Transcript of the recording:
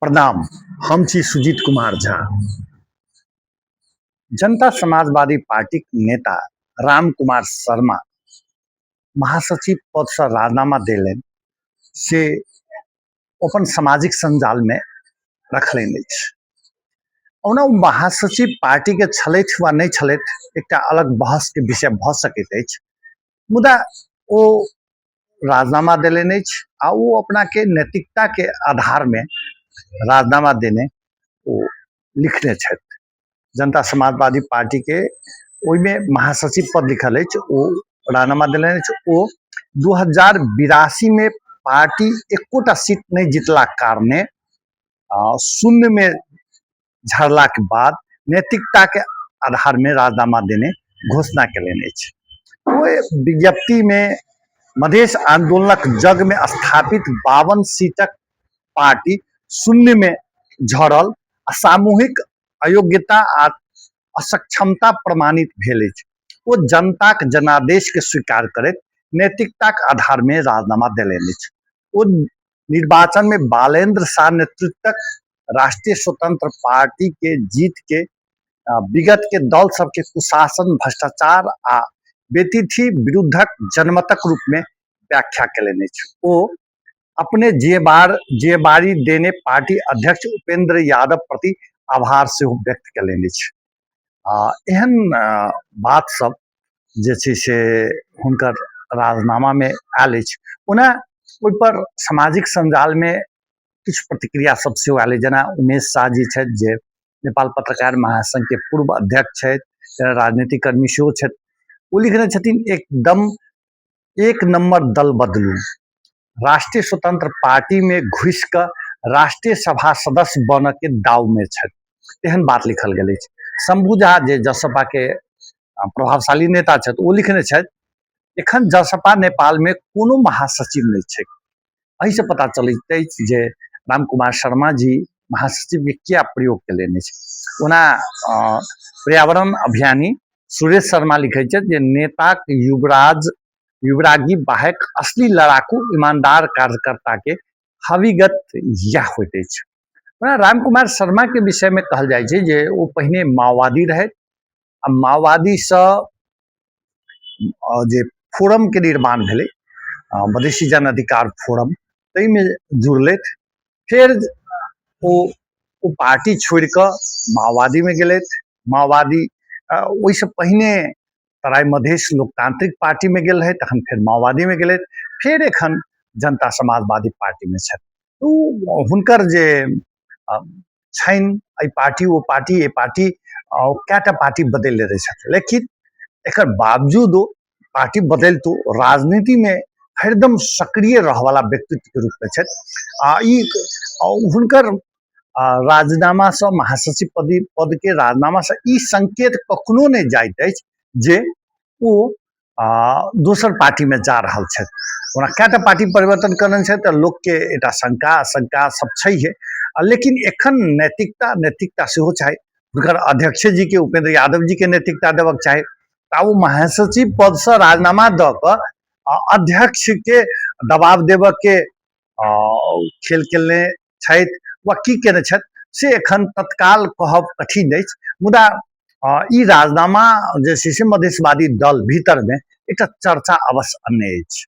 प्रणाम, हम छी सुजीत कुमार झा। जनता समाजवादी पार्टीक नेता राम कुमार शर्मा महासचिव पदसँ राजीनामा देलनि से अपन सामाजिक सञ्जालमे रखलनि अछि। ओना ओ महासचिव पार्टीके छलथि वा नहि छलथि, एकटा अलग बहसके विषय भऽ सकैत अछि, मुदा ओ राजीनामा देलनि अछि आ ओ अपनाके नैतिकताके आधारमे राजीनामा देने ओ लिखने छथि। जनता समाजवादी पार्टीके ओहिमे महासचिव पद लिखल अछि, ओ राजीनामा देलनि अछि। ओ 2082मे पार्टी एकोटा सीट नहि जितलाक कारणे शून्यमे झड़लाके बाद नैतिकताके आधारमे राजीनामा देने घोषणा केलनि अछि। ओहि विज्ञप्तिमे मधेश आंदोलनक जगमे स्थापित 52 सीटक पार्टी शून्यमे झड़ल आ सामूहिक अयोग्यता आ असक्षमता प्रमाणित भेल अछि। ओ जनताक जनादेशके स्वीकार करैत नैतिकताक आधारमे राजीनामा देलनि अछि। ओ निर्वाचन में बालेंद्र शाह नेतृत्वक राष्ट्रीय स्वतंत्र पार्टी के जीत के विगत के दल सबके कुशासन, भ्रष्टाचार आ बेतिथि विरुद्धक जनमतक रूप में व्याख्या केलनि अछि। ओ अपने जेबारी देने पार्टी अध्यक्ष उपेंद्र यादव प्रति आभार सेहो व्यक्त केलनि अछि। एहन बात सब जे छै से हुनकर राजनामामे आयल अछि। ओना ओहिपर सामाजिक सञ्जालमे किछु प्रतिक्रिया सब सेहो आयल अछि, जेना उमेश शाह जी छथि जे नेपाल पत्रकार महासङ्घके पूर्व अध्यक्ष छथि, जेना राजनीतिक कर्मी सेहो छथि, ओ लिखने छथिन एकदम एक नम्बर दल बदलू, राष्ट्रीय स्वतंत्र पार्टी में घुसि कऽ राष्ट्रीय सभा सदस्य बनऽ के दाव में छथि, एहन बात लिखल गेल अछि। शंभू झा जे जसपा के प्रभावशाली नेता छथि, ओ लिखने छथि एखन जसपा नेपाल में कोनो महासचिव नहि छै। एहिसँ पता चलैत अछि जे राम कुमार शर्मा जी महासचिव के किया प्रयोग केलनि अछि। ओना पर्यावरण अभियानी सुरेश शर्मा लिखै छथि जे नेताक युवराजी बाहेक असली लड़ाकू ईमानदार कार्यकर्ता के हविगत यह होइत अछि। ओना राम कुमार शर्मा के विषय में कहल जाइ छै जे ओ पहिने माओवादी रहथि आ माओवादीसँ जे फोरम के निर्माण भेलै मधेशी जन अधिकार फोरम, ताहिमे जुड़लथि। फेर ओ पार्टी छोड़ि कऽ माओवादीमे गेलथि। माओवादी ओहिसँ पहिने तराई मधेश लोकतांत्रिक पार्टीमे गेल रहथि, तखन फेर माओवादीमे गेलथि, फेर एखन जनता समाजवादी पार्टीमे छथि। ओ हुनकर जे छनि एहि पार्टी ओ पार्टी ए पार्टी कएटा पार्टी बदलि लेने छथि, लेकिन एकर बावजूदो पार्टी बदलितो राजनीतिमे हरदम सक्रिय रहऽवला व्यक्तित्वके रूपमे छथि। आ ई हुनकर राजीनामासँ महासचिव पदके राजीनामासँ ई संकेत कखनो नहि जाइत अछि जे ओ दोसर पार्टीमे जा रहल छथि। ओना कएटा पार्टी परिवर्तन करने छथि तऽ लोकके एकटा शंका आशंका सब छैहे, लेकिन एखन नैतिकता सेहो चाही। हुनकर अध्यक्ष जी के उपेंद्र यादव जी के नैतिकता देबक चाही। आ ओ महासचिव पदसँ राजीनामा दऽ कऽ अध्यक्ष के दबाव देबऽ के खेल केने छथि वा की केने छथि से एखन तत्काल कहब कठिन अछि। मुदा ई राजीनामा जे छै से मधेशवादी दल भीतरमे एकटा चर्चा अवश्य अनने अछि।